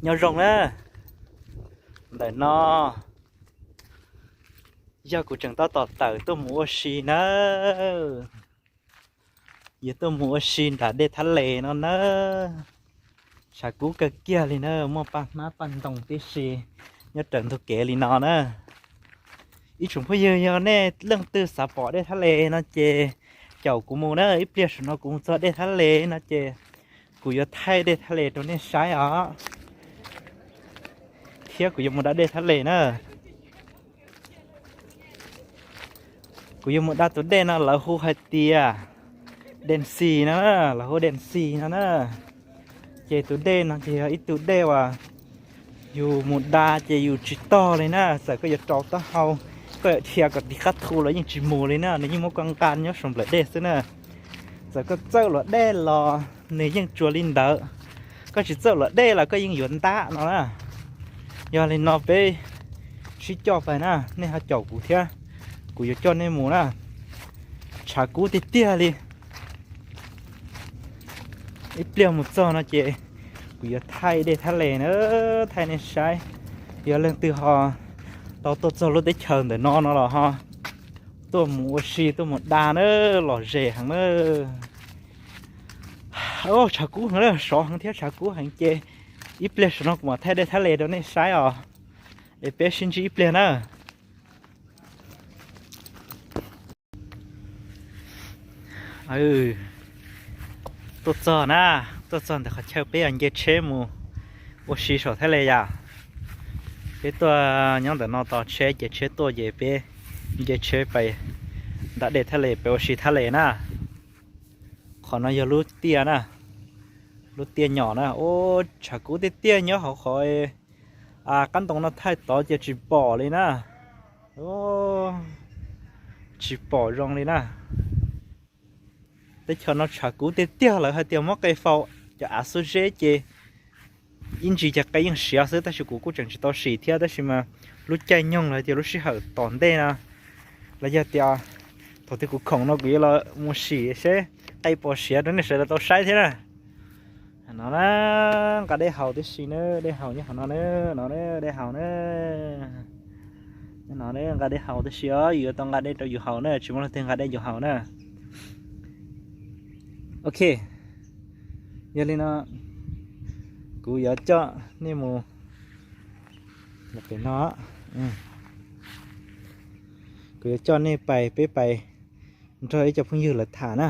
Nyob zoo na, ntawm no yog kuv tseem tab tom tawm tuaj mus ua si na. Yuav tuaj mus ua si nram dej Thab Les no na. Tshav kub kawg kiag li na, muaj paj hmab paj ntoo tib si nyob raws ntug kev li no na. Ib tsoom phooj ywg, yog nej leej twg xav pom dej Thab Les no ces caum kuv mus na. Ib pliag saum no kuv mus txog dej Thab Les no ces kuv yuav thaij dej Thab Les rau nej saib os, thiab kuv yuav mus da dej Thab Les na. Kuv yuav mus da tus dej no lawv hu hais tias Dej Xis no, lawv hu Dej Xis no na. Ces tus dej no ces yog ib tug dej uas yus mus da ces yus tsis tog li na. Txawm koj yuav rau taub hau, koj yuav dhia kom tig qab thu los yeej tsis mus li na, nws yeej muab koj nqa nyob saum nplawm dej xwb na. Txawm koj txawj luam dej los nws yeej tsuas li ntawd, koj tsis txawj luam dej los koj yeej yuav ntab no na. Yog li no peb sib coj pais na, nej ho caum kuv thiab, kuv yuav coj nej mus na. Tshav kub tiag tiag li. Ib pliag mus txog no ces kuv yuav thaij dej Thab Les na, thaij nej saib. Yog leej twg ho tau tuaj txog lub teb chaws ntawm no no los ho tuaj mus ua si tuaj mus da na, lom zem heev na. Tshav kub heev, sov heev thiab tshav kub heev ces ib pliag saum no kuv mam thaij dej Thab Les rau nej saib os. Es peb sib ntsib ib pliag na. Tuaj txog na, tuaj txog ntawm qhov chaw peb yuav nce tsheb mus ua si saum Thab Les yom. Peb tuaj nyob ntawm no tos tsheb ces tsheb tuaj ces peb nce tsheb pais nram dej Thab Les pais ua si Thab Les na. Qhov no yog lub tiaj na, lub tiaj nyom na. Ub, tshav kub tiag tiag, nyob hauv qhov qab ntoo no thaij tod ces tsis pom li na. Tsis pom zoo li na. Teb chaws no tshav kub tiag tiag, lawv hais tias muab qe faus cov av xuab zeb ces ib ntsis ces qe yeej siav xwb, tab sis kuv kuj tseem tsis tau sim thiab, tab sis mas lub caij nyoog los tias lub sij hawm tom ntej no los yog tias thaum twg kuv khoom no kuv yuav los mus sim seb qe puas siav rau nej sawv daws tau saib thiab na. No na, nqa dej haus tib si na, dej haus nyob qhov no na, no na, dej haus na. No na, nqa dej haus tib si os, yus yuav tau nqa dej rau yus haus na, tsis muaj leej twg nqa dej yus haus na. Ok, yog li no kuv yuav coj nej mus pem no, kuv yuav coj nej pais, peb pais nrog ib co phooj ywg lawv tham na,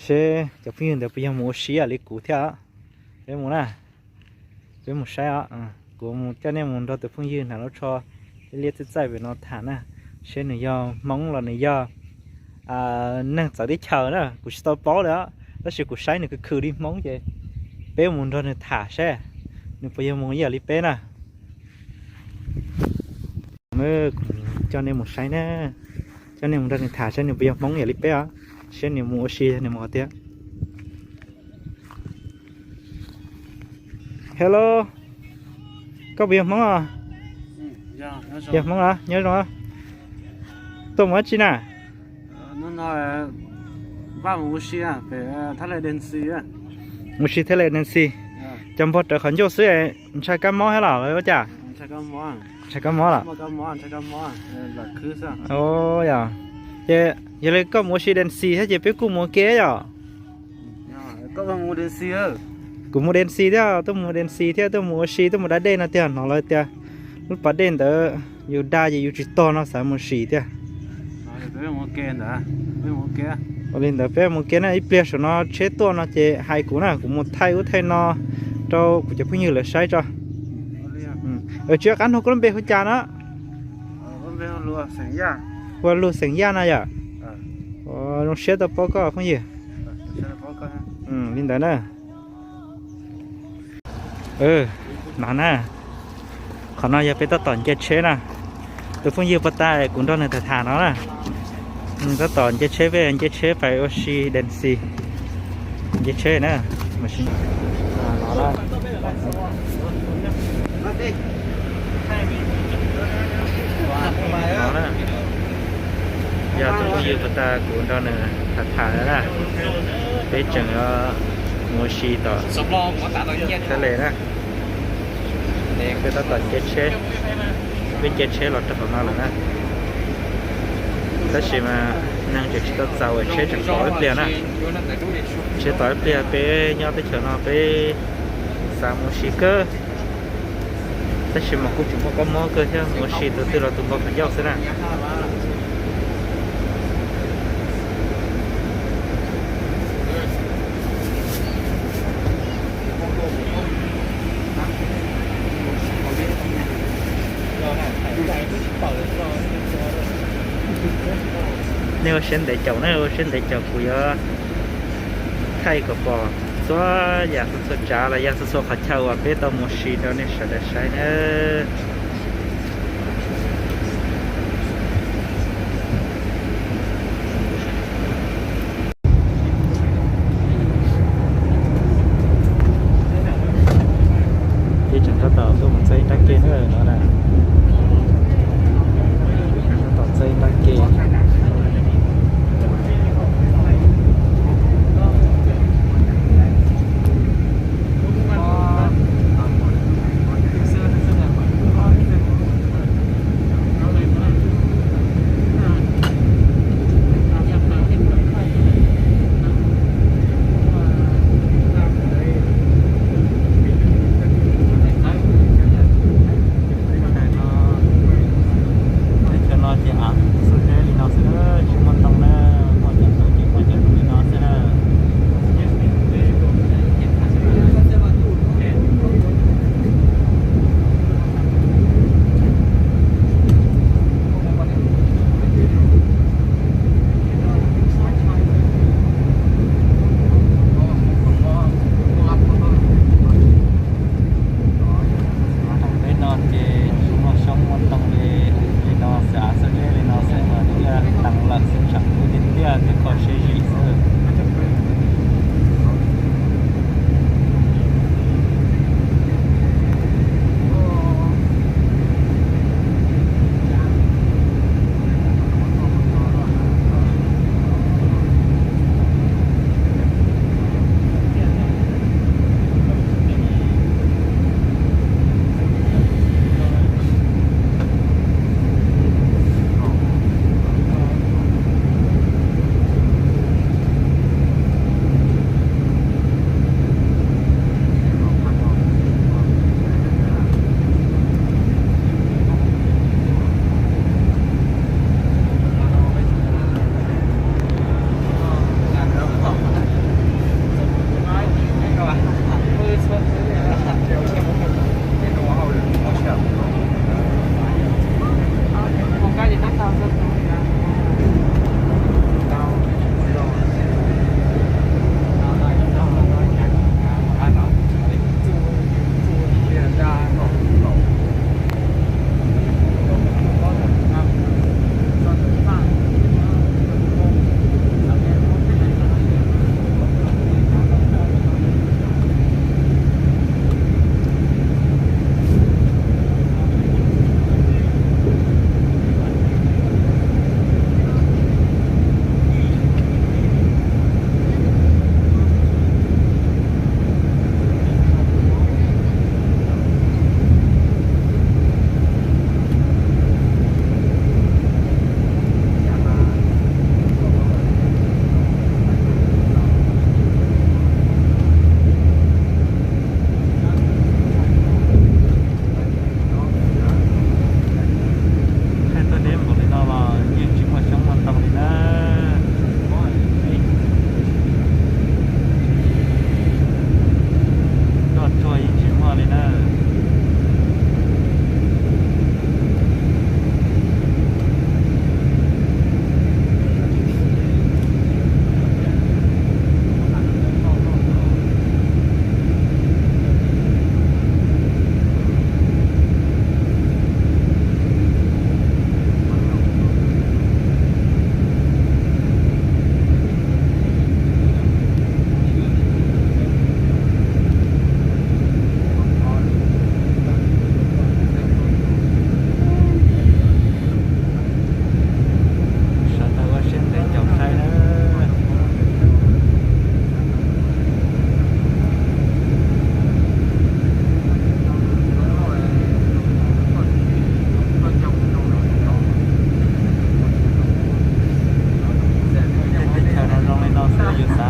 seb cov phooj ywg ntawd puas yog mus ua si li kuv thiab. Peb mus na, peb mus saib os. Kuv mus coj nej mus nrog tus phooj ywg hnav lub tsho liab liab txaij txaij pem no tham na, seb nws yog Hmoob los nws yog neeg txawv teb chaws na, kuv tsis tau paub li os, tab sis kuv saib nws khwv khwv li Hmoob ces peb mus nrog nws tham seb nws puas yog mus ib yam li peb na. Coj nej mus saib na, coj nej mus nrog nws tham saib nws puas yog Hmoob yam li peb os, saib nws mus ua si nws mus qhov twg. Hello, koj puas yog Hmoob os? Yog Hmoob os, nyob zoo. Tuaj mus dab tsi na? Mus si Thaj Lais Dej Xis, cov npog rawv qhov ncauj xwb, ntshai kab mob thiab los ua cas? Ntshai kab mob los? Yog, ces yog li koj mus ua si Dej Xis thiab ces peb kuj mus ua ke yom. Kuv mus Dej Xis thiab, tuaj mus Dej Xis thiab tuaj mus ua si tuaj mus da dej no tiag, hnov lawv tias lub pas dej ntawd yus da ces yus tsis tog no xav mus sim tiag. Ua li ntawd peb mus ke na, ib pliag saum no tsheb tuaj no ces hais kuv na, kuv mus thaij ub thaij no rau kuv cov phooj ywg lawv saib tso. Tsis, qab nug koj lub npe hu cas no? Hu ua Lug xeem Yaj no yom. Zoo siab tau paub koj phooj ywg. Li ntawd na. No na, qhov no yog peb tab tom nce tsheb na. Tus phooj ywg puag ta kuv nrog nws tham tham no na. Tab tom nce tsheb, peb nce tsheb pais ua si Dej Xis. Nce tsheb na. Yog tus phooj ywg puag ta kuv nrog nws tham tham na. Peb tseem mus ua si tom Thaj Lais na. Peb tab tom nce tsheb, peb nce tsheb los rau hauv no lawm na. Tab sis mas neeg tseem tsis tau txaus, tsheb tseem pom ib pliag na. Tsheb tom ib pliag, peb nyob teb chaws no peb xav mus ua si kawg. Tab sis mas kuj tseem muaj kab mob kawg thiab, mus ua si tus twg los tus npau suav ncauj xwb na. Nej ua siab ntev caum na, ua siab ntev caum, kuv yuav thaij kom pom txhua yam txhua txhua tsav los yog txhua txhua qhov chaw uas peb tau mus si rau nej sawv daws saib na. Peb tseem tab tom tuaj mus txog ib nrab ke na no na. Tab tom txog ib nrab ke.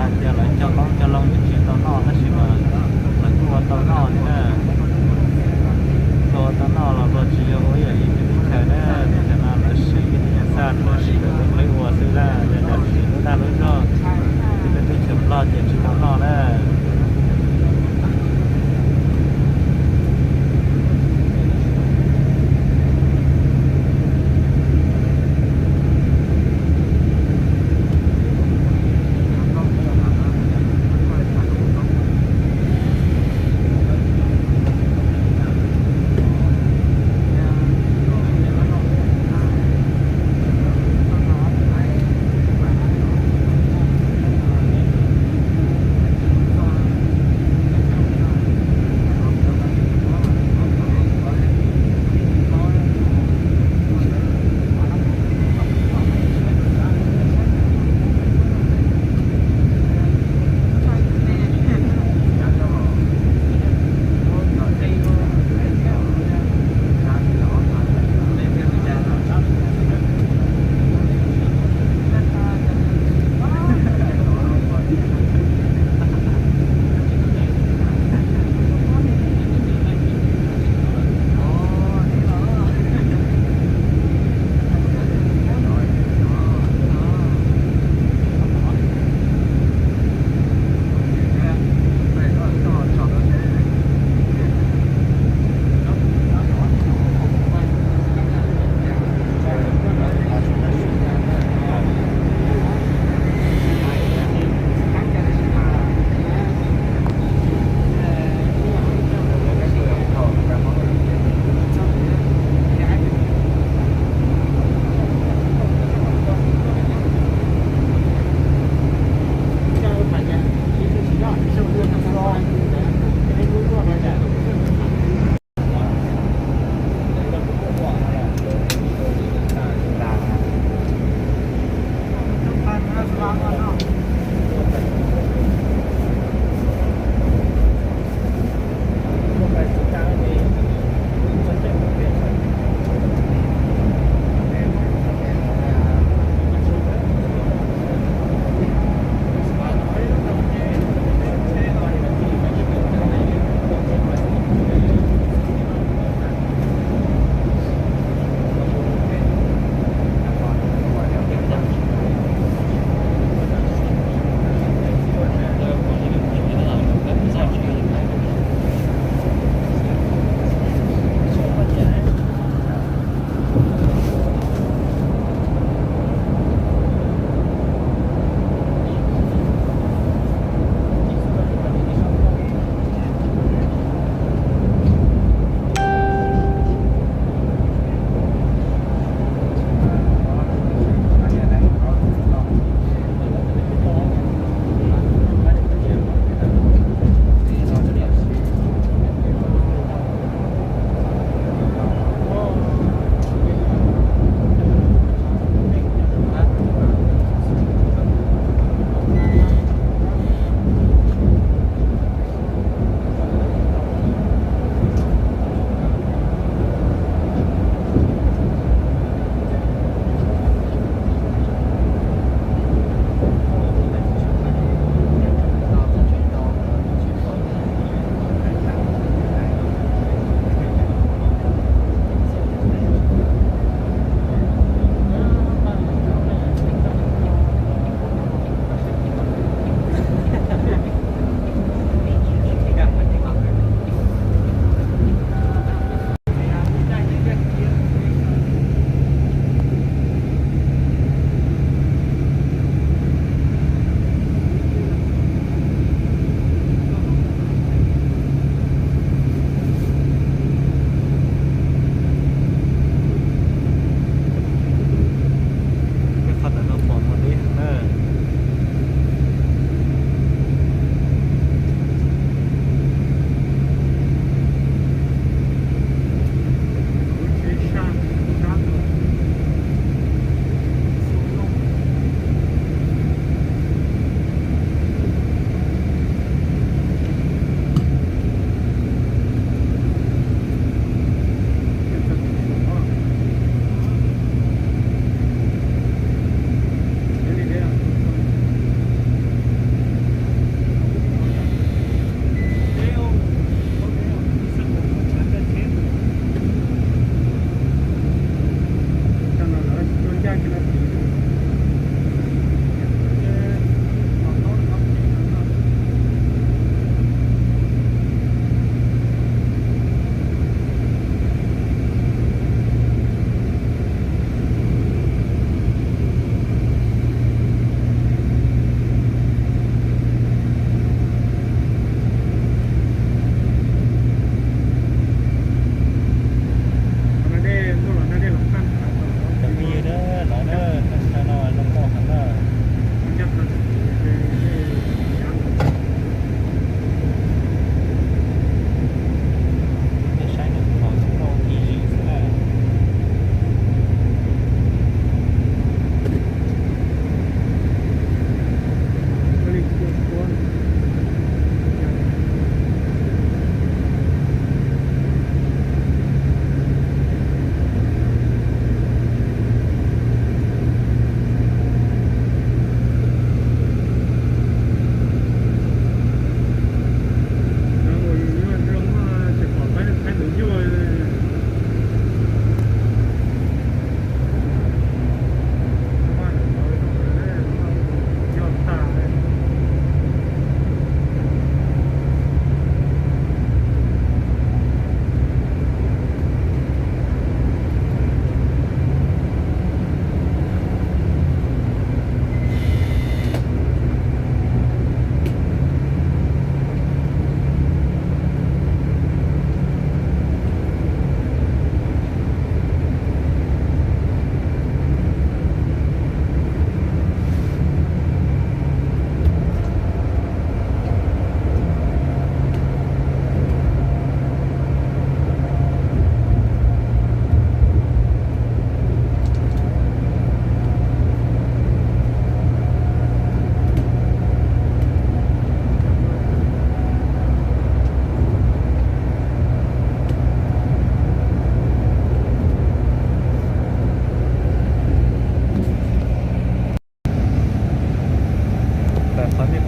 Yog lawv cog qoob cog loo yeej tsis tau noj tab sis mas lawv kuj ua tau noj thiab na. Luag ua tau noj los luag tsis yog ua ib yam li teb chaws na, teb chaws no lawv siv ib tug nyuag xaj rau lawv siv lawv lub nplej ua xwb na, yog cov siv lub dag lub zog, peb teb chaws Nplog ces tsis tau noj na.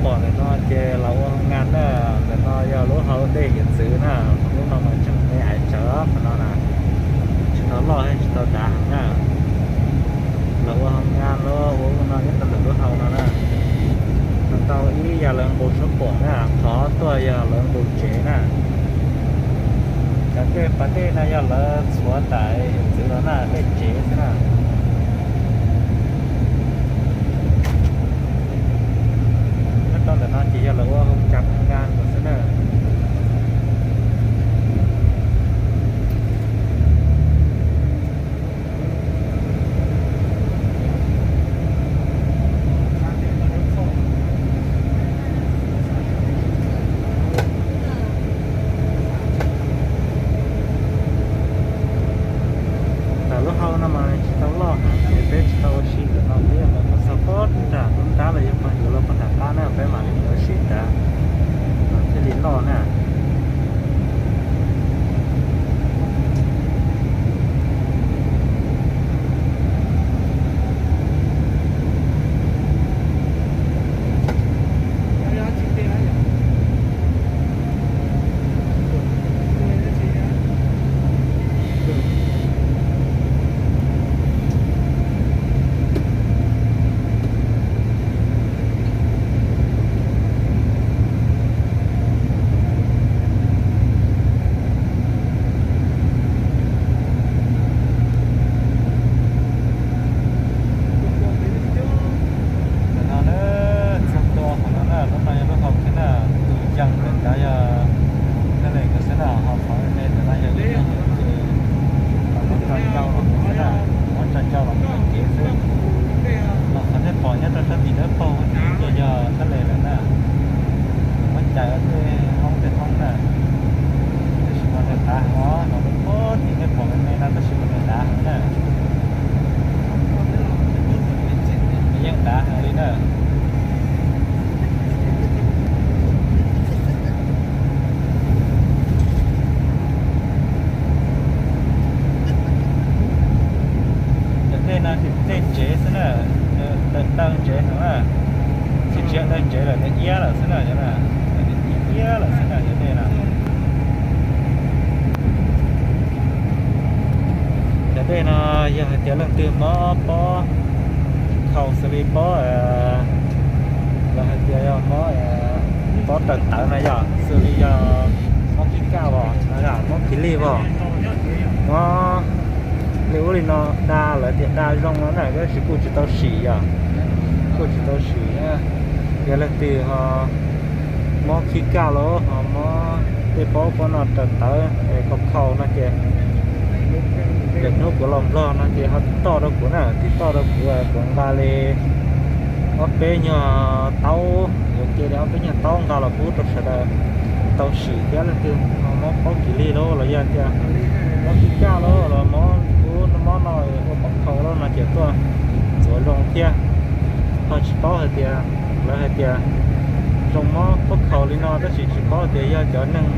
Pom ntawm no ces los ua hoo ngas na, ntawm no yog lub hau dej hiav txwv na, lub no mas tseem me aiv tsawv qhov no na, tsis tau loj thiab tsis tau dav heev na. Los ua hoo ngas los ua ub no nyob rau ntawm lub hau no na. Tau ib yam lawv nqus suab puam na, qhov tuaj yog lawv nqus tsev na. Cov dej pas dej no yog lawv txhuav tas hiav txwv los na, dej tsev xwb na. Nyob rau ntawm no ces yog lawv ua hoo cas hoo ngas lawm xwb na. Ntawm lub hau no mas tsis tau loj heev ces peb tsis tau ua si ntawm no, peb yuav mus txog pob nram lub nrab los yog pog yuav los pog nram qab na, peb mam li ua si nrad no thiaj li loj na. Ntawm no na, txog tua qhov no na, lub no yog lub hau thiab na, tus yees ntawm nrad yog thaj les nkawd xwb na, ho qhov me ntawm no yog ib tug ces muab tso ncau los mus xwb na, muab tso ncau los mus kev xwb. Los qhov nej pom nyob rau sab tim dawb paug ces yog thaj les lawm na. Muab cais ua tej hoob tej hoob na, tab sis mas nws dav heev os, no lub pob tim nej pom me me no tab sis mas nws dav heev na. Nws yeej dav heev li na. Cov dej no ces dej ntsev xwb na, daws daws ntsev heev na. Tsis tsis yog daws ntsev lawm, nws iab lawm xwb na, cov na, nws iab lawm xwb na cov dej no. Cov dej no yog hais tias leej twg mob pob khau xws li pob, lawv hais tias yog mob, pob raws tawv no yog xws li yog mob khib kaj os, mob khib lij os, mob li ub li no, da lawv tias da zoo no na, tab sis kuj tsis tau sim yog, kuj tsis tau sim. Yog leej twg ho mob khib kaj los ho mob tej pob pob no raws tawv es khau khau no ces, lwm hnub kuv los Nplog no ces ho tiv toj rau kuv na, tiv toj rau kuv, kuv nqa li ob peb nyuag taub, yuav cia li ob peb nyuag taub nqa los pub rau sawv daws tau sim thiab. Leej twg ho mob pob khib lij los los yog tias mob khib kaj los los mob ub mob no, ua pob khau los no ces tuaj ntxuav zoo thiab. Ho tsis paub hais tias, lawv hais tias zoo mob pob khau li no tab sis tsis paub tias yog cov neeg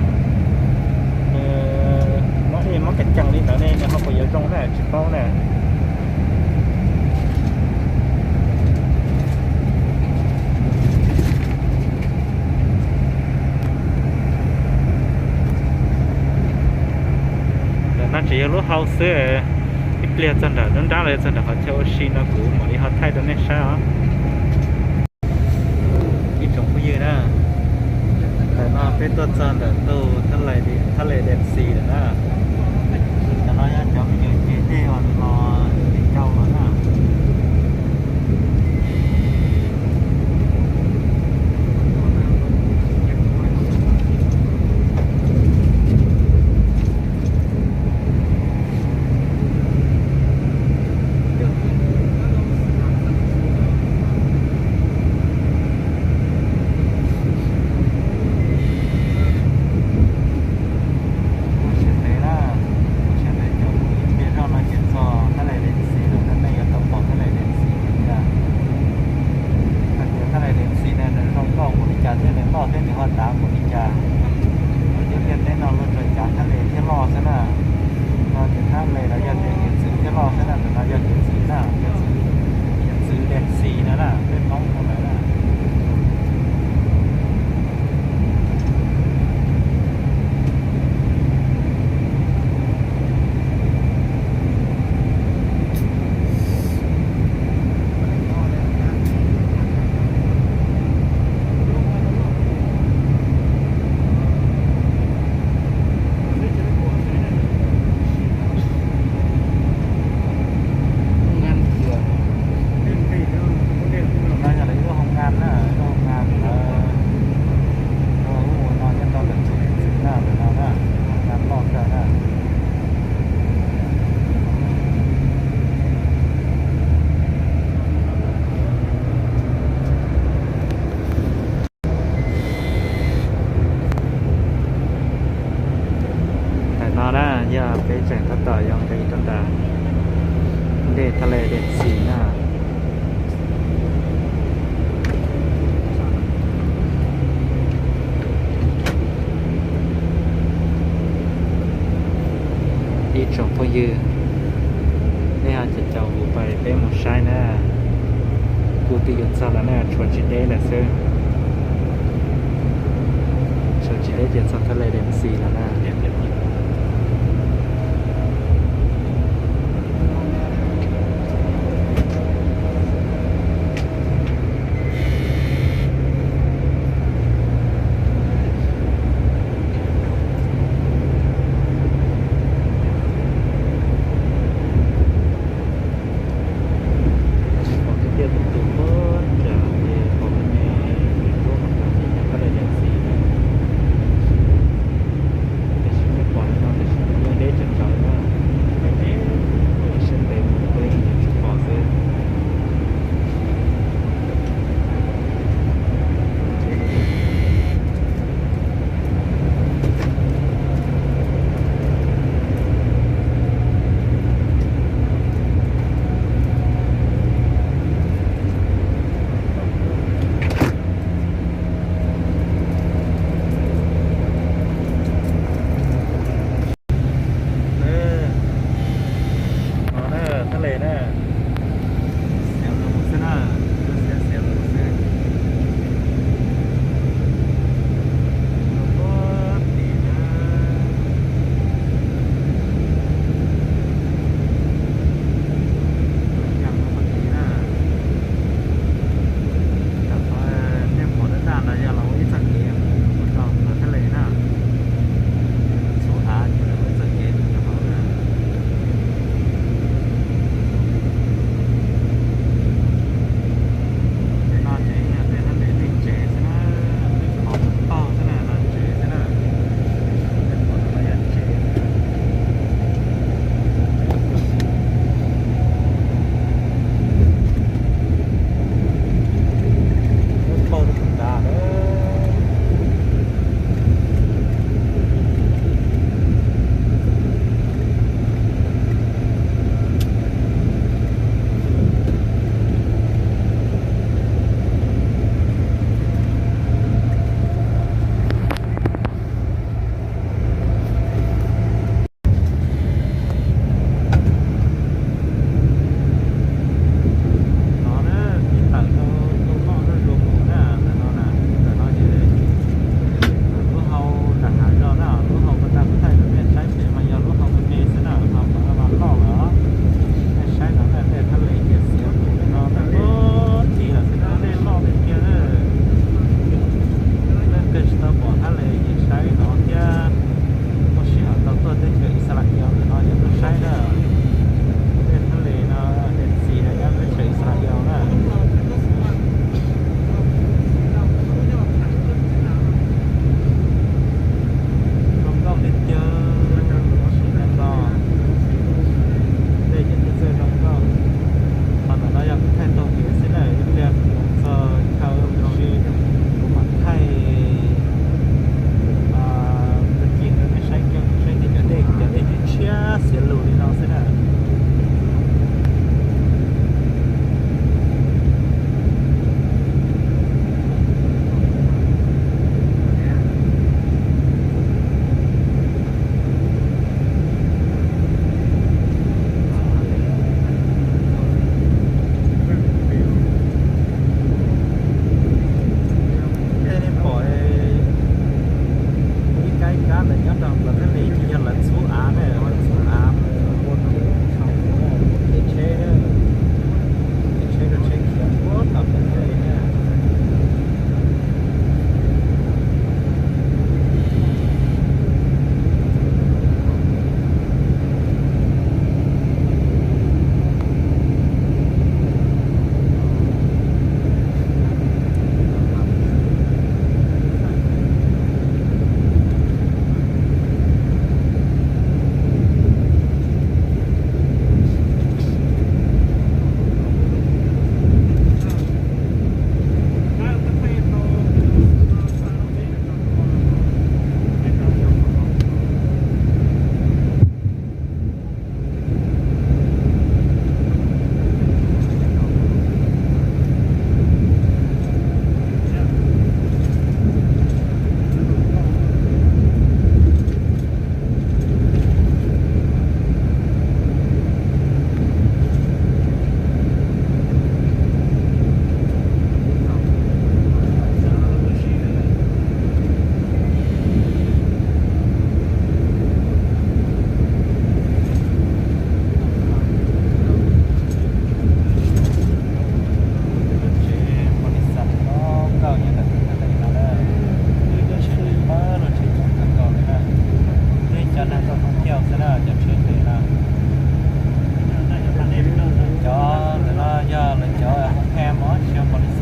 mob dej mob kaj cees li ntawd ne nws ho puas yuav zoo na, tsis paub na. Ntawm no tseem yog lub hau xwb, ib pliag txog nram lub nrab los yog txog nram qhov chaw ua si no kuv mam li ho thaij rau nej saib os. Ib tsoom phooj ywg na, ntawm no peb tuaj txog ntawm ntug thaj les Dead Sea lawm na. Ntawm no yog cov me nyuam cev dej uas los tiv cau los na. Ua siab ntev na, ua siab ntev cov mus ib pliag zoj no ces txog thaj les Dead Sea lawm, nej yuav tau pom thaj les Dead Sea tiag. Hais tias thaj les Dead Sea no nws zoo nkauj npaum li cas thiab nws loj thiab nws ho dav npaum li cas. Lub ntiaj teb no luag tsuas cav thaj les thiab loj xwb na. Yog tias thaj les los yog tias hiav txwv thiab loj xwb na, ntawm no yog hiav txwv na, hiav txwv Dead Sea no na, peb Hmoob hu ntawd na. Ywg, nej ho caum kuv pais peb mus saib na. Kuv twb yuav txog lawm na, tshuav tsis deb lawm xwb. Tshuav tsis deb ces txog Thaj Lej Dam Xis lawm na. Pom tej tiaj tus tus pob ntsag ces pom me me nws tuaj mas kav xij nyob Thaj Lej Dam Xis na. Tab sis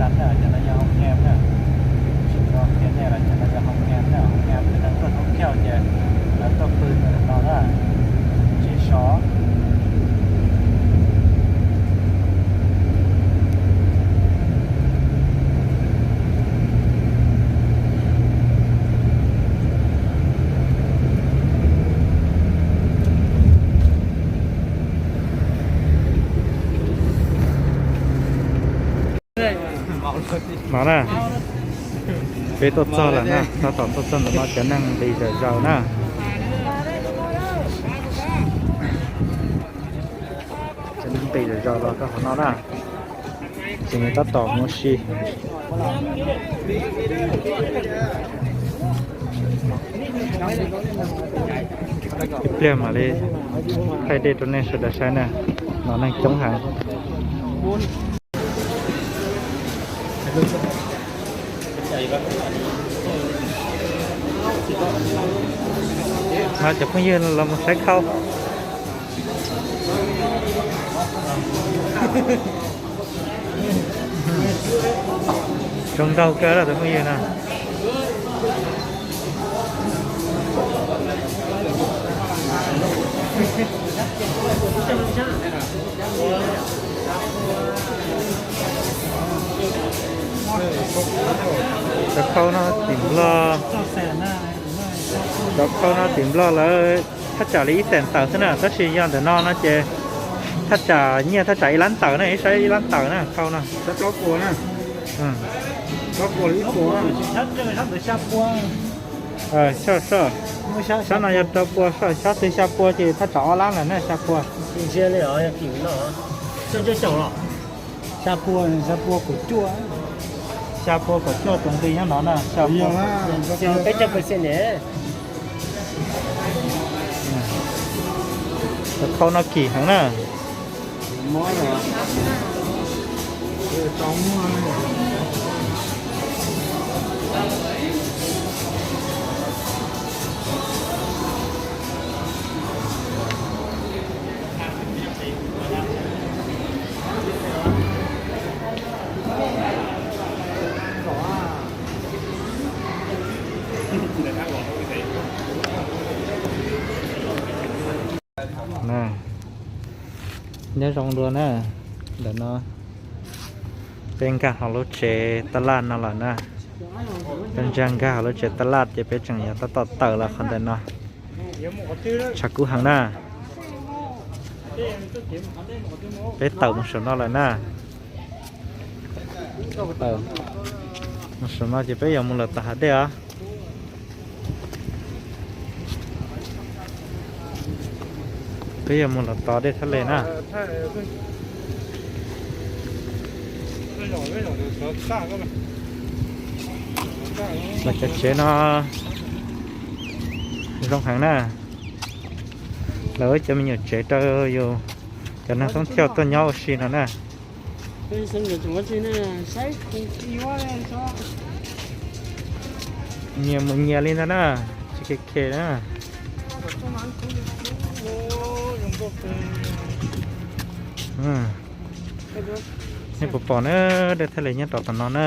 Cov no yog hoo nyam na, tsis tau qhia nej los cov no yog hoo nyam na, hoo nyam peb neeg tuaj thoob chaw ces lawv tuaj pw ntawm no na, tsis sov. No na, peb tuaj txog lawm na, tab tom tuaj txog ntawm no cov neeg nqis zom zaws na. Cov neeg nqis zom zaws los rau qhov no na. Ces nws tab tom mus ua si. Ib pliag mam li thaij dej rau nej sawv daws saib na. No neeg coob heev. Cov phooj ywg los mus saib khau. Zoo nraug kawg los tus phooj ywg no. Cov khau no tim Nplog, cov khau no tim Nplog lawv thaj tsam li ib xees tawm xwb na, tab sis yog ntawm no no ces thaj tsam nyiaj thaj tsam ib lab tawm na, ib sab ib lab tawm na khau no. Sab no yog rau pua, sab twg xya pua ces thaj tsam ob lab lawm na, xya pua. Xya pua, xya pua kaum cuaj. Xya pua kaum cuaj tus nqi nyob no na, xya pua. Cov khau no kim heev na. Nyob zoo dua na, ntawm no peb nkag hauv lub tsev tab laj no lawm na. Peb ntsia nkag hauv lub tsev tab laj ces peb tseem yuav tab tom tawm los qhov ntawm no. Tshav kub heev na. Peb tawm mus saum no lawm na. Mus saum no ces peb yuav mus lawm tom hav dej os. Peb yuav mus lawm tom dej Thaj Les na. Los cov tsev no zoo heev na. Lawv cov me nyuam tsev rau yus cov neeg thoob chaw tuaj nyob ua si no na. Nyias mus nyias li ntag na, tsis khe khe na. Nej puas pom na, dej Thaj Les nyob rau tom no na.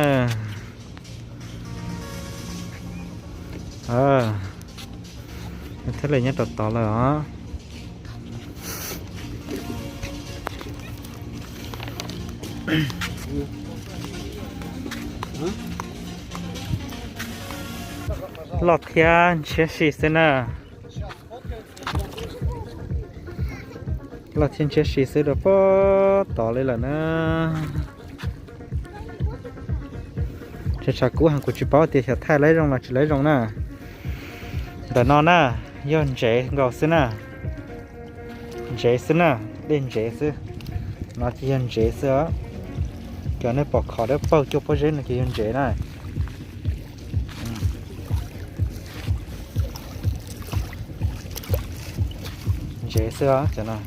Dej Thaj Les nyob rau tod lawm os. Loj thiab ntshiab si xwb na. Loj thiab ntshiab si xwb rau puag tod li lawm na. Tshav tshav kub heev, kuv tsis paub tias xyov thaij lawv zoo los tsis lawv zoo na. Ntawm no na, yog ntsev nkaus xwb na. Ntsev xwb na, dej ntsev xwb. No ces yog ntsev xwb os. Cov nej pom khov dawb paug cuaj pob zeb no ces yog ntsev na. Ntsev xwb os cov no.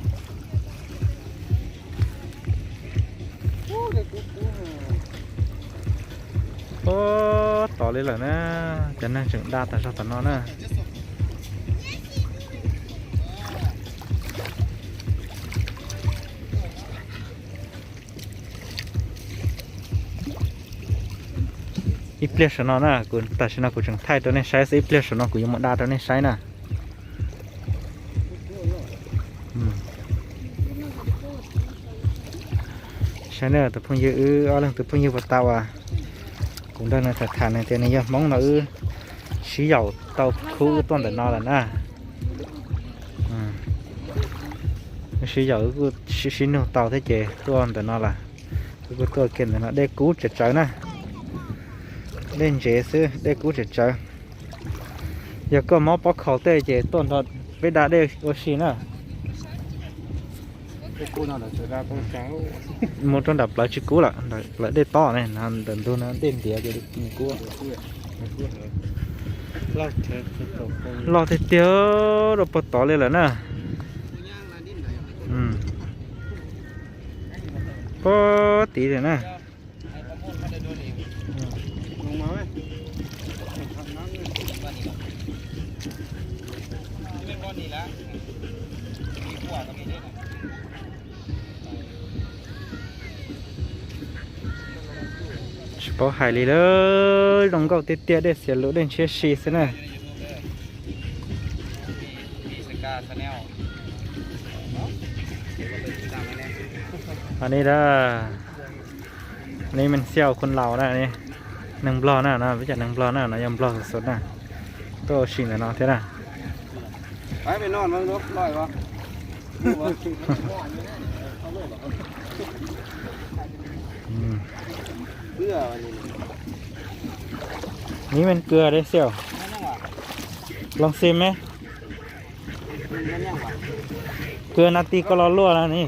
Puag tod li lawm na, cov neeg tseem da tas zog tom no na. Ib pliag saum no na, kuv tam sim no kuv tseem thaij rau nej saib xwb, ib pliag saum no kuv yuav mus da rau nej saib na. Saib na tus phooj ywg, wb ob leeg tus phooj ywg puas tau as. Kuv nrog nws tham tham nws tias nws yog Hmoob no, wb sib yaum tau khub wb tuaj ntawm no lawm na. Wb sib yaum wb kuj sib sib nug tau thiab ces tuaj ntawm no lawm. Wb kuj tuaj kiag ntawm no, dej kub tsawv tsawv na. Dej ntsev xwb, dej kub tsawv tsawv. Yog koj mob pob khaus tej ces tuaj nrog peb da dej ua si na. Mus rau nram plawv tsis kub lawm, plawv dej tob ne, ntawm ntug no dej ntiav ces kub. Loj tiag tiag rau puag tod li lawm na. Puag tid lawm na. Tsis paub hais li lawm, zoo nkauj tiag tiag, dej xiav lus dej ntshiab si xwb na. Ni da, ni Meej Xiau Khun Laus na, neeg Nplog na, no peb cov neeg Nplog na, no yog Nplog xov xov na, tuaj ua si ntawm no thiab na. Ni Meej Kws dej xiau, loo xim me. Kws nas ti koj lo luaj na ni.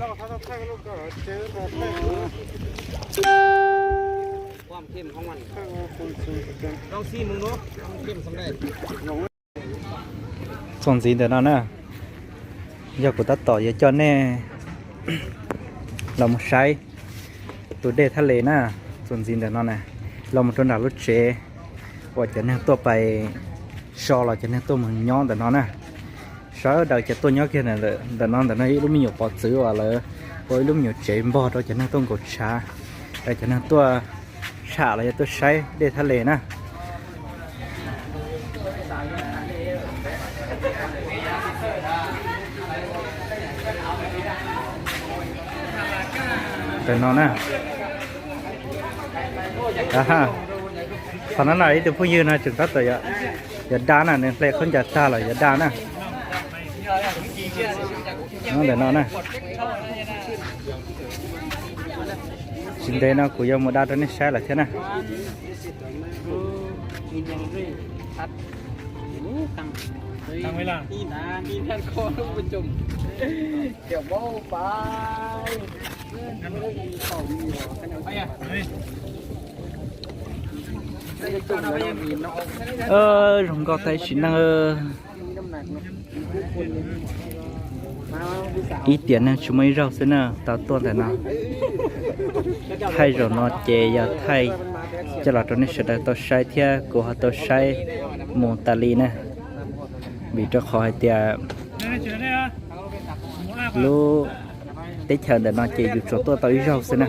Txuas ntxiv ntawm no na, yog kuv tab tom yuav coj nej los mus saib tus dej thaj les na. Txuas ntxiv ntawm no na, los mus rau nram lub tsev uas cov neeg tuaj pais so los cov neeg tuaj mus nyob ntawm no na. Sawv daws cov tuaj nyob kiag ntawm no, ntawm no ib lub me nyuam pov txwv uas lawv ua ib lub me nyuam tsev npog rau cov neeg tuaj nkaum tshav, cov neeg tuaj tsham los yog tuaj saib dej thaj les na. Ntawm no na, qhov no na ib tug phooj ywg no tseem tab tom yuav da na, nws hle khaub ncaws tag los yuav da na. Ntawm no na, tsis ntev no kuv yuav mus da rau nej saib lawm thiab na. Zoo nkauj tag sim neej. Ib tiam neeg tsis muaj ib zaug xwb na tau tuaj ntawm no. Thaij zaum no ces yog thaij coj los rau nej sawv daws tau saib thiab kuv ho tau saib mus tas li na. Vim rau qhov hais tias lub teb chaws ntawm no ces yus tsuas tuaj tau ib zaug xwb na,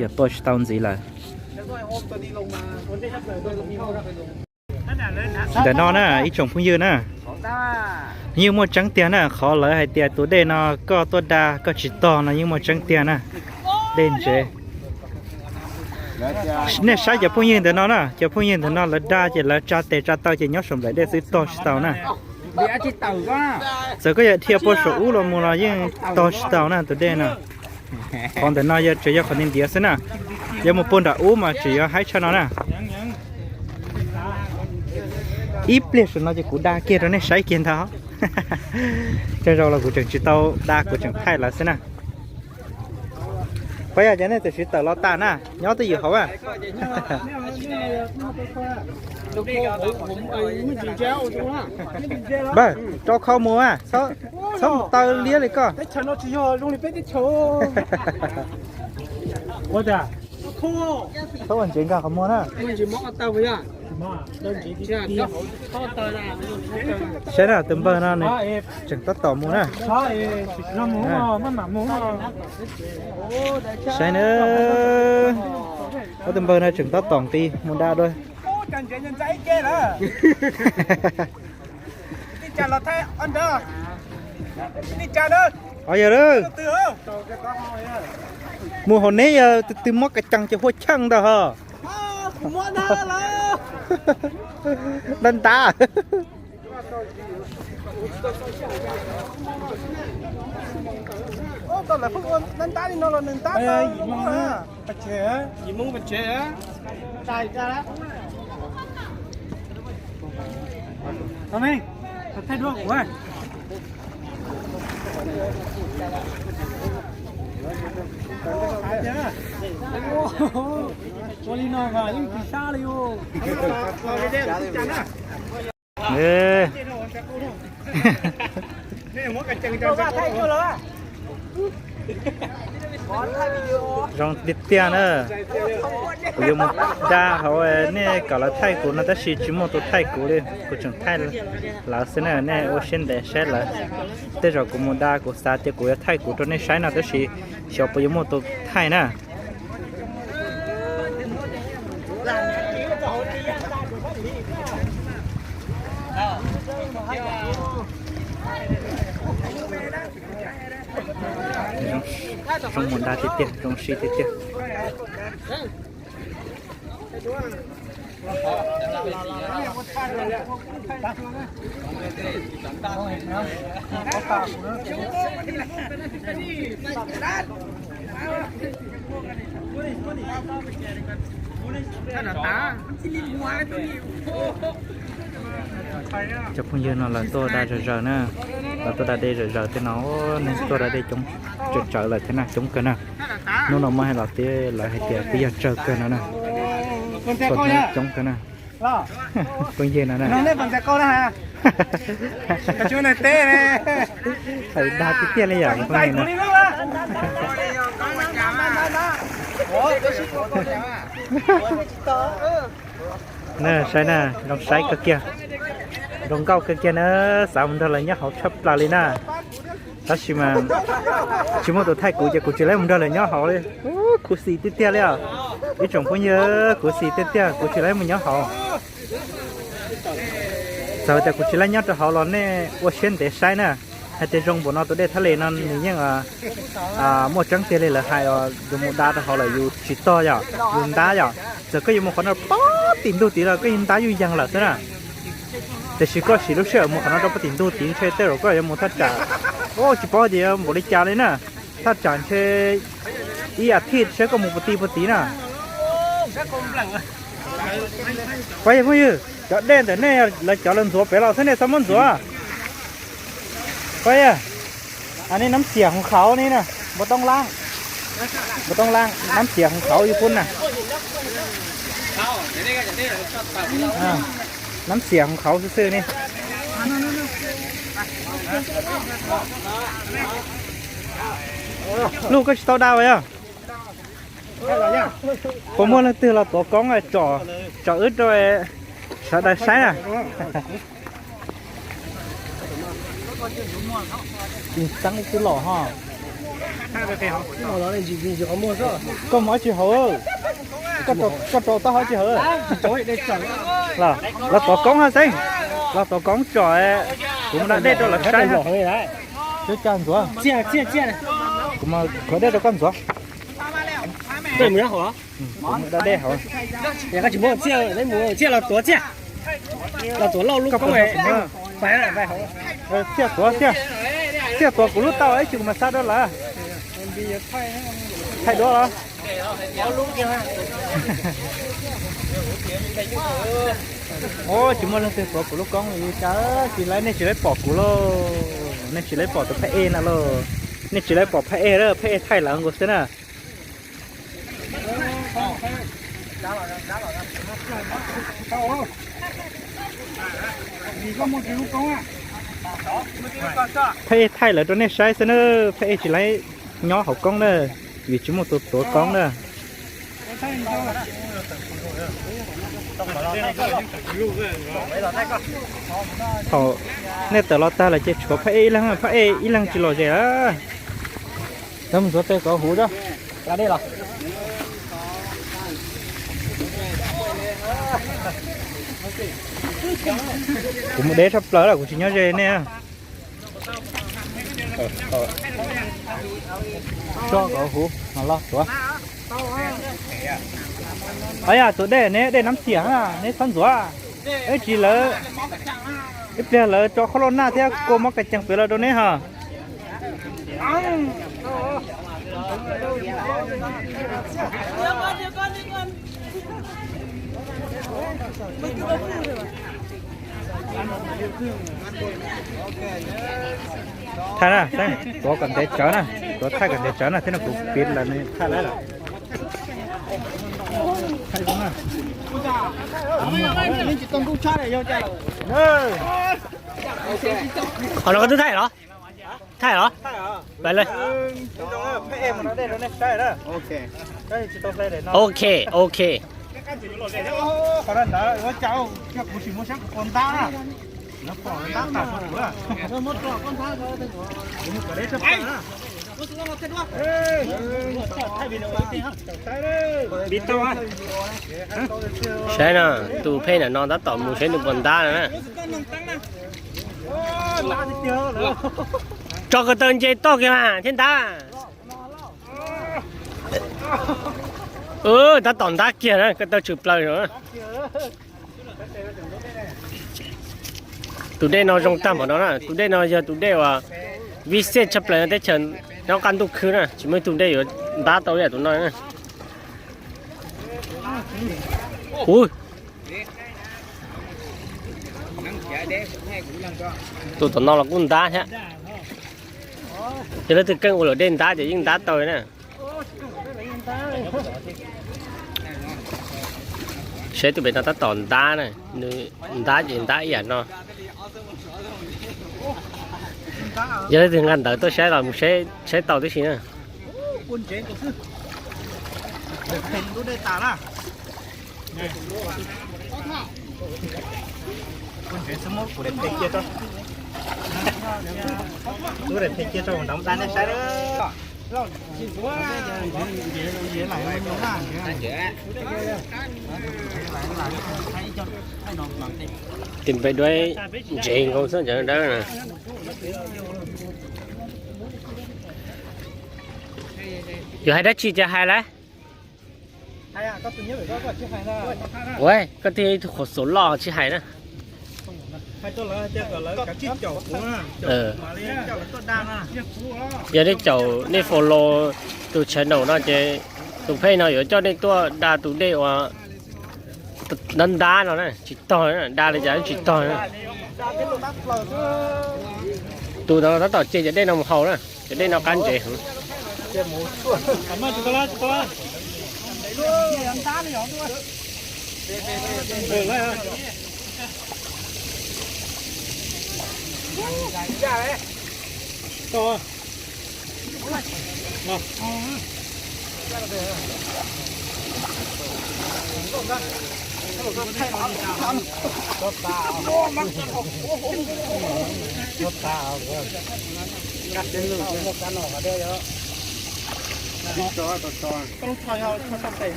yog tuaj tsis tau ntxiv lawm. Ntawm no na ib tsoom phooj ywg na, yeej muaj tseeb tiag na, qhov lawv hais tias tus dej no koj tuaj da koj tsis tog no yeej muaj tseeb tiag na. Dej ntsev. Nej saib cov phooj ywg ntawm no na, cov phooj ywg ntawm no lawv da ces lawv tsa tes tsa taw ces nyob saum nplaim dej xwb tog tsis tau na. Txawm koj yuav dhia puag saum ub los mus los yeej tog tsis tau na tus dej no. Qhov ntawm no yog tsuas yog qhov ntiav ntiav xwb na, yuav mus puag nram ub mas tseem yuav haib tshaj no na. Ib pliag saum no ces kuv da kiag rau nej saib kiag ntag. Tej zaum los kuv tseem tsis tau da, kuv tseem thaij lawv xwb na. Pab yog cov nej tam sim tawm los tas na, nyob twj ywm hauv a. Npawg, rau khau mus a, txhob mus taw liab li koj. Txhob ua ntsev nkag qhov muag na. Saib na tus npawg no nws tseem tab tom mus na. Saib na. Ob tug npawg no tseem tab tom nqis mus da dua. Os yog lawm, mus hauv neb yog tus twg muab kav cees ces hua cheej ntag ho. Ntab ntab. Ua li no mas yeej tsis sab li. Zoo tiag tiag na. Kuv yuav mus da hauv, nej kom lawv thaij kuv no tab sis tsis muaj tus thaij kuv li, kuv tseem thaij lawv xwb na, nej ua siab ntev saib lawv. Tej zaum kuv mus da kuv xav tias kuv yuav thaij kuv rau nej saib no tab sis xyov puas yuav muaj tus thaij na. Zoo mus da tiag tiag, zoo si tiag tiag. Cov phooj ywg no lawv tuaj da zom zaws na, lawv tuaj da dej zom zaws tej no, neeg tuaj da dej coob tsawv tsawv lawm thiab na, coob kawg na. Hnub no muab hais los tias lawv hais tias twb yog tsawg kawg no na, tuaj coob kawg na. Phooj ywg no na, thaij dag tiag tiag li yom phooj ywg no. Na saib na, zoo saib kawg kiag, zoo nkauj kawg kiag na, xav mus nrog lawv nyob hauv tshaj plaws li na. Tab sis mas tsis muaj tus thaij kuv ces kuv tsis laib mus nrog lawv nyob hauv li. Khuv xim tiag tiag li os. Ib tsoom phooj ywg, khuv xim tiag tiag kuv tsis laib mus nyob hauv. Txawm tias kuv tsis laib nyob rau hauv los nej ua siab ntev saib na. Hais tias zoo npaum no tus dej Thaj Les no nws yeej muaj tseeb tiag li lawv hais os, yus mus da rau hauv lawm yus tsis tog yom, yus ntab yom. Txawm koj yuav mus qhov no pog tim ntug tid los koj yeej ntab yuj yeeg lawm xwb na. Tiam sis koj siv lub sij hawm mus qhov no rau pog tim ntug tid ntshe tej zaum koj yuav mus thaj tsam, tsis paub tias yuav npaum li cas li na. Thaj tsam ntshe ib as thiv seb koj mus puas ti puas tid na. Pab yog phooj ywg, cov dej ntawm nej lawv cov lawv ntxuav pem los xwb nej txhob muab ntxuav. Pab yog, nej nab xiam hoos khauv ni na, npau toob laab, npau toob laab, nab xiam hoos khauv yus pub na. Nab xiam hoos khauv xwb xwb ni. Luj, koj tsis tau da as yog? Puas muaj leej twg los tuav koob tsom wb rau sawv daws saib na? Tsis xeeb ib tug los ho. Koj mus dab tsi hauv? Koj rau taub hau dab tsi hauv? Los tuav koob ho xeeb, los tuav koob tsom, kuv mus da dej rau lawv saib. Ntxuav, kuv mus khuav dej rau koj ntxuav. Kuv mus da dej hauv. Txiaj los tuav txiaj, los tuav lauj lub koob. Txiaj tuav, txiaj tuav kuv lub tau ib tsis kuv mas xa rau lawm. Thaij duab los? Tsis muaj leej twg tuav kuv lub koob li cas, tsis laib, nej tsis laib pom kuv lauj, nej tsis laib pom tus phab ej na lauj, nej tsis laib pom phab ej, phab ej thaij lawv nkaus xwb na. Phab ej thaij lawv rau nej saib xwb na, phab ej tsis laib nyob hauv koob na, vim tsis muaj tus tuav koob na. Thaum nej tawm los tag lawm ces tshuav phab ej ib leeg, phab ej ib leeg tsis lom zem lawm. Lawv mus ntxuav tes kom huv tso. Dej los? Kuv mus deb tshaj plaws lawm, kuv tsis nyob ze nej. Tso kom huv no los tuav. Yog tus dej ne, dej Nab Xiam na, neb txhob ntxuav. Ib tsis lawv, ib pliag lawv tso qhob loj naj thiab kua mob kas cees pem los rau neb ho. Thaij na, tuav kom ntev tsawv na, tuav thaij kom ntev tsawv na, thiab no kuv piv lawm nws thaij lawm. Qhov no koj twb thaij los? Thaij los? Pais li. Ok, ok. Saib no, tus phej ntawm no tab tom mus saib nws puas ntab no na. Tso ko taw ntse toj kiag mas thiab ntab. Tab tom ntab kiag na, ko taw tshwm plaws no. Tus dej no zoo tag npaum no na, tus dej no yog tus dej uas vij xej tshaj plaws teb chaws nyob qab ntuj khwb na, tsis muaj ib tug dej yuav ntab tau li tus no na. Ub, tus tom no los kuj ntab thiab. Yog leej twg keej ua luam dej ntab ces yeej ntab tau na. Saib tus pem no tab tom ntab na, nws ntab ces ntab ib yam no. Yog leej twg nqa ntawv tuaj saib los mus saib tau tib si na. Tus pem duab ntsev nkaus xwb cov dawb na. Yuav hais dab tsi ces hais lawm. Ua, koj twb yog ib tug qhuas xov loj tsis hais na. Yog nej caum nej follow tus channel no ces tus phej no yuav coj nej tuaj da tus dej uas ntab ntab no na, tsis tog, da li cas tsis tog na. Tus no tab tom ce cov dej no mus haus na, cov dej no qab ntsev heev.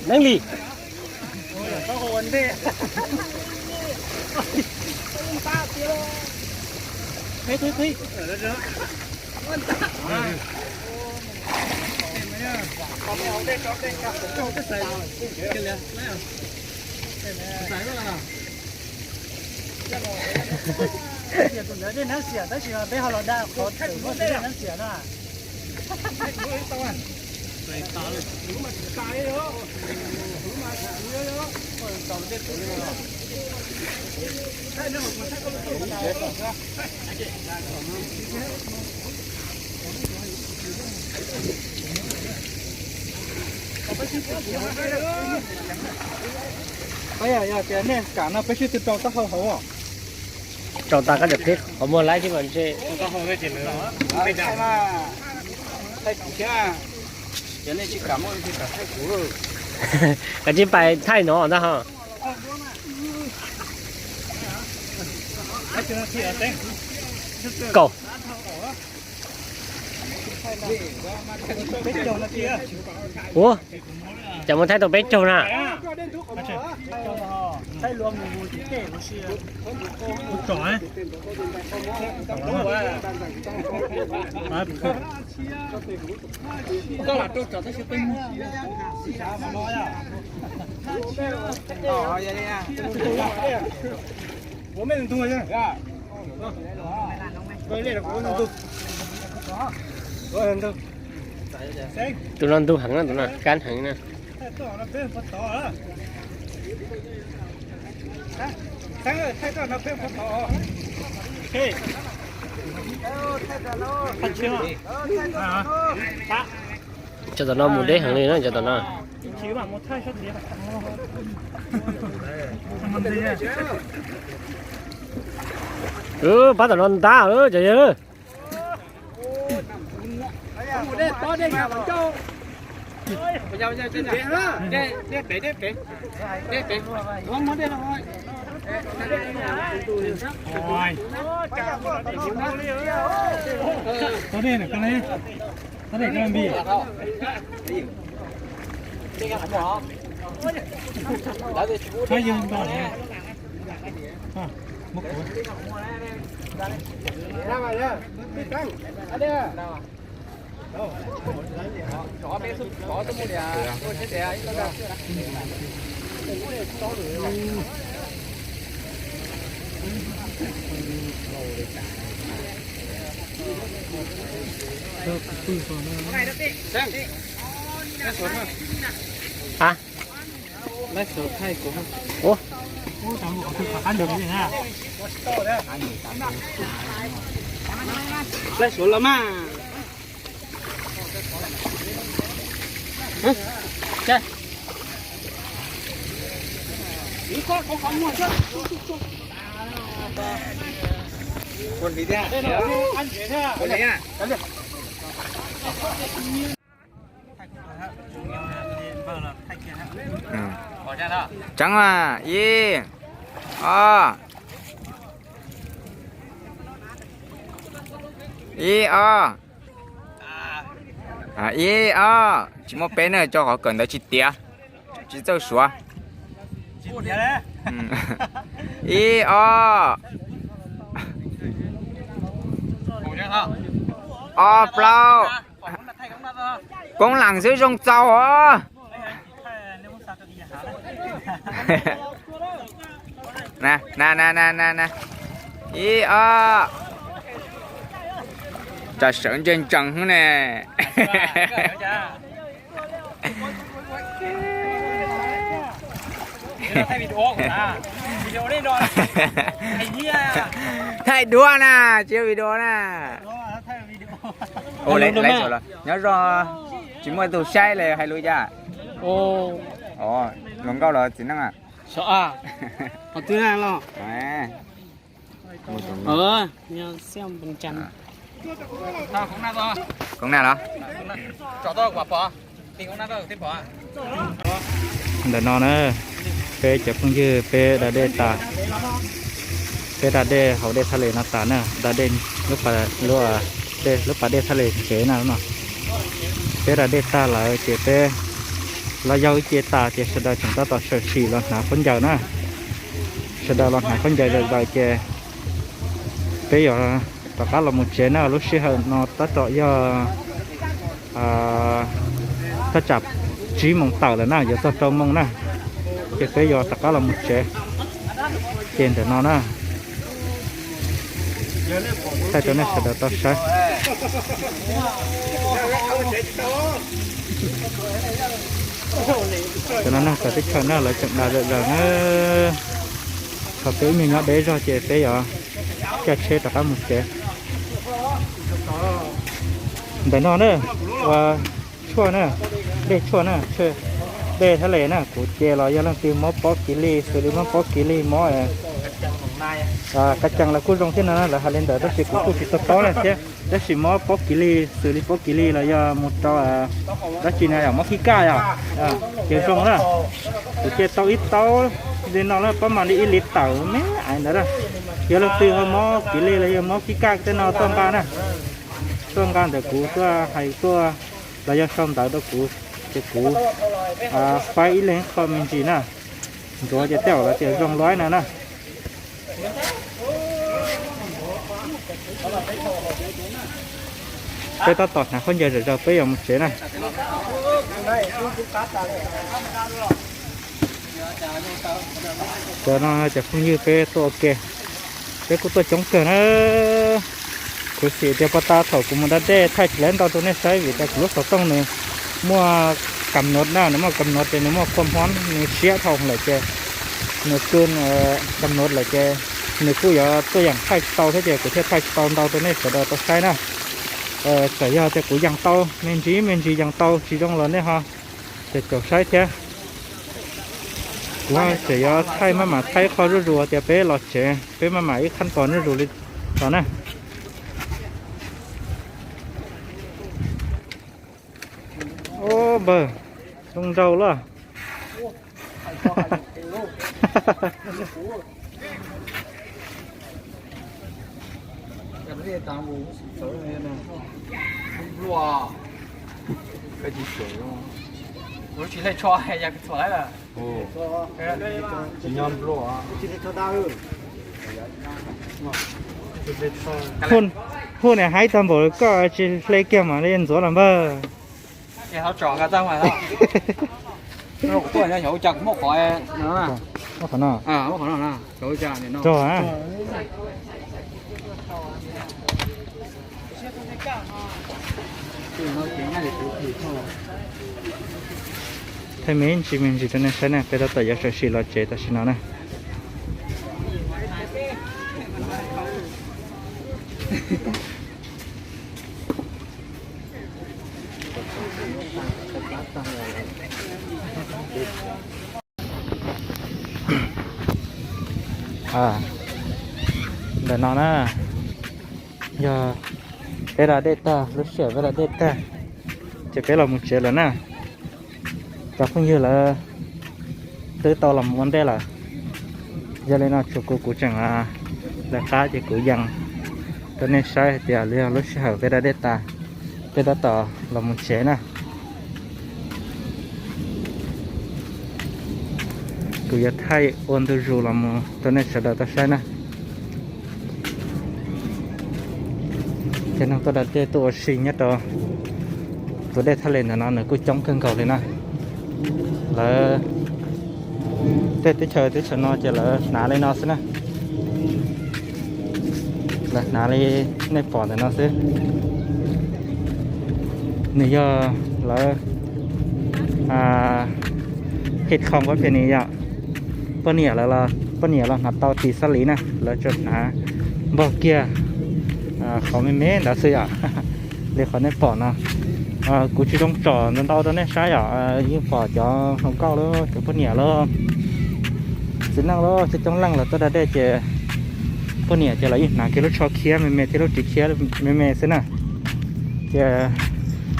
Neeb Lis. Tus ntawd dej nab xiam tab sis mas peb ho los da qhov txawm muaj dej nab xiam na. Yog, yog tias nej kam no peb sib tw rau taub hau hauv. Rau tas koj cov pheb qhov muag laib thiab mas ntshe. Kav tsij pais thaij no ntag ho. Kaum. Ua, cas mus thaij tau peb caug na. Tus no ntug heev na, tus no kab heev na. Cov tom no mus deb heev li na, cov tom no. Pab tom no ntab cov yawg. Hả? Ủa? Laib suav los mas. Tseev mas, ib, ob, ib, ob, ib, ob, tsis muaj peb na, tso qhov kawm ntawv tsis tiav, tsis txawj suav. Ib, ob, ob, plaub. Koob lees xwb zoo txaus os. Na, na, na, na, na, na. Ib, ob. Tsam sawv ntsees ntsees ne. Thaij duab na, tsis yog video na. Ua, lawv, lawv nyob zoo, tsis muaj tus saib li hais lus cas? Hluas nkauj los txiv neej a? Koob na los? Ntawm no na, peb cov phooj ywg peb da dej tas, peb da dej hauv dej thaj les no tas na, da dej lub pas dej thaj les tsev na no. Peb da dej tag lawm ces peb los yog ib ce tas ces sawv daws tseem tab tom sawm tsees los hnav khaub ncaws na. Sawv daws los hnav khaub ncaws daws daws ces peb yuav rov qab los mus tsev na. Lub sij hawm no tab tom yog thaj tsam tsib moos tawm lawm na, yuav txog rau moos na, ces peb yuav rov qab los mus tsev. Ces ntawm no na, thaij rau nej sawv daws tau saib. Cov no na, cov teb chaws na, lawv tseem da daws daws na. Thaum peb ib nyuag nyob deb zog ces peb yuav caij tsheb rov qab mus tsev. Ntawm no na, ua tshuaj na, dej tshuaj na, dej thaj les na, kuv ce los yog leej twg mob pob kis lij xws li mob pob kis lij mob Qab tsees los kuj zoo thiab no, lawv hais li ntawd tab sis kuv kuj tsis tau paub na thiab. Tab sis mob pob kiv li, xws li pob kiv li los yog mus rau dab tsi na, yog mob khib kaj yog, ces zoo na. Kuv cia tau ib taub li no na, pob mas li ib li tawm me ntawd na. Yog leej twg ho mob kiv li los yog mob khib kaj tej no tuaj nqa na, tuaj nqa ntawm kuv tuaj hais tuaj los yog sau ntawv rau kuv, ces kuv faib ib leeg qho me ntsis na, ntxuav ces tej zaum lawv tias zoo luaj no na. Peb tab tom hnav khaub ncaws zom zaws peb yuav mus tsev na. Cov no cov phooj ywg peb tuaj ua ke, peb kuj tuaj coob kawg na. Khuv xim tias puag ta thaum kuv mus da dej thaij tsis tau ntau rau nej saib vim tias kuv lub xov tooj nws muaj kam nuv na, nws muaj kam nuv ces nws muaj kua hmoov nws siab dhau lawm ces nws kwj kam nuv lawm ces nws kuj yuav tuaj yeem thaij tsis tau thiab ces kuv thiaj thaij tsis tau ntau rau nej sawv daws tau saib na. Txawm yog tias kuv yeem tau me ntsis me ntsis yeem tau tsis zoo los nej ho ces caum saib thiab. Kuv tseem yuav thaij maj mam thaij qho zuj zus tias peb los tsev peb maj mam ib qhab pos zuj zus li los na. Ub npawg, zoo nraug loj. Hu niam haib tag npaum koj tsis hle kiag mam li ntxuav los npawg. Thaij me ntsis me ntsis rau nej saib na, peb tab tom yuav sawv sim los tsev tam sim no na. Ntawm no na, yog peb da dej tag, lub sij hawm peb da dej tag ces peb los mus tsev lawm na. Cov phooj ywg lawv twb tau los mus ua ntej lawm. Yog li no tshuav kuv, kuv tseem lawv qab ces kuv yees rau nej saib hais tias yog lub sij hawm peb da dej tas, peb tab tom los mus tsev na. Kuv yuav thaij ua ntu zus los mus rau nej sawv daws tau saib na. Cov neeg tuaj da dej tuaj ua si nyob rau tus dej thaj les ntawm no nws kuj coob kawg nkaus li na. Lawv tej teb chaws teb chaws no ces lawv hnav li no xwb na. Lawv hnav li nej pom ntawm no xwb. Nws yog lawv hit khoo pab phe ni yom. Poj niam lawv los, poj niam los hnav tau tis xab liv na, lawv tsuas hnav npog kiag qhov me me ntawd xwb yom. Li qhov nej pom no, kuv tsis zoo tsom ntau ntau rau nej saib yom, yeej pom cov hluas nkauj los cov poj niam los txiv neej los coob coob leej los tuaj da dej ces poj niam ces lawv yeej hnav kiag lub tsho khiab me me thiab lub ris khiab me me xwb na. Ces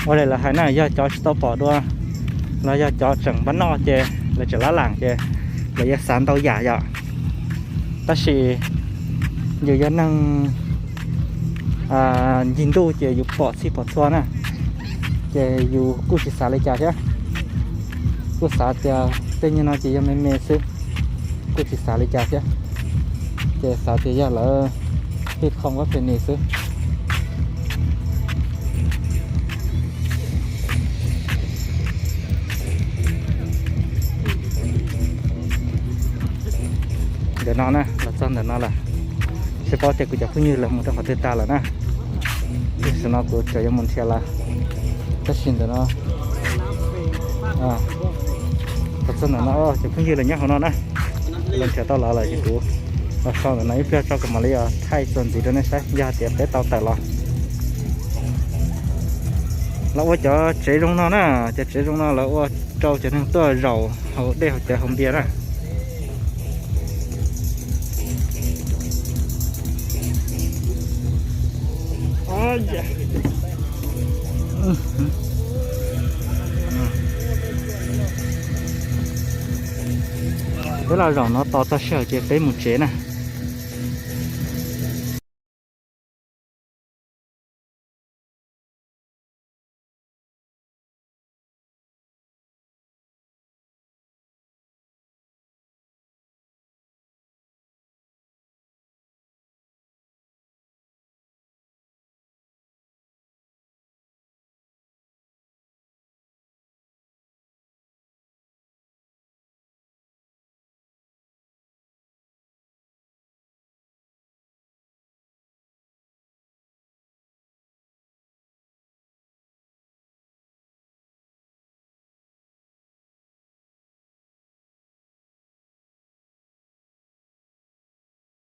ua li lawv hais na, yog cov tsis tau pom dua los yog cov tseem npab noj ces lawv tseem lab lam ces lawv yuav xav ntau yam yom. Tab sis yus yog neeg ncig ntuj ces yus pom txhij pom txhua na, ces yus kuj tsis xav li cas thiab. Kuj xav tias tej nyuag no ces yog me me xwb, kuj tsis xav li cas thiab. Ces xav tias yog lawv hit khoo pab phe ni xwb. Ntawm no na, los txog ntawm no lawm, tsis paub tias kuv cov phooj ywg lawv mus rau qhov twg tag lawm na. Tam sim no kuv tseem yuav mus nrhiav lawv, tab sis ntawm no, los txog ntawm no cov phooj ywg lawv nyob hauv no na, lawv nrhiav tau lawv lawm ces kuv los so ntawm no ib pliag tso kuv mam li thaij txuas ntxiv rau nej saib yog tias peb tau tawm los. Lawv ua cov tsev zoo no na, cov tsev zoo no lawv ua rau cov neeg tuaj zaum haus dej haus cawv haus npias na. Peb los zaum no tos txog sij hawm ces peb mus tsev na.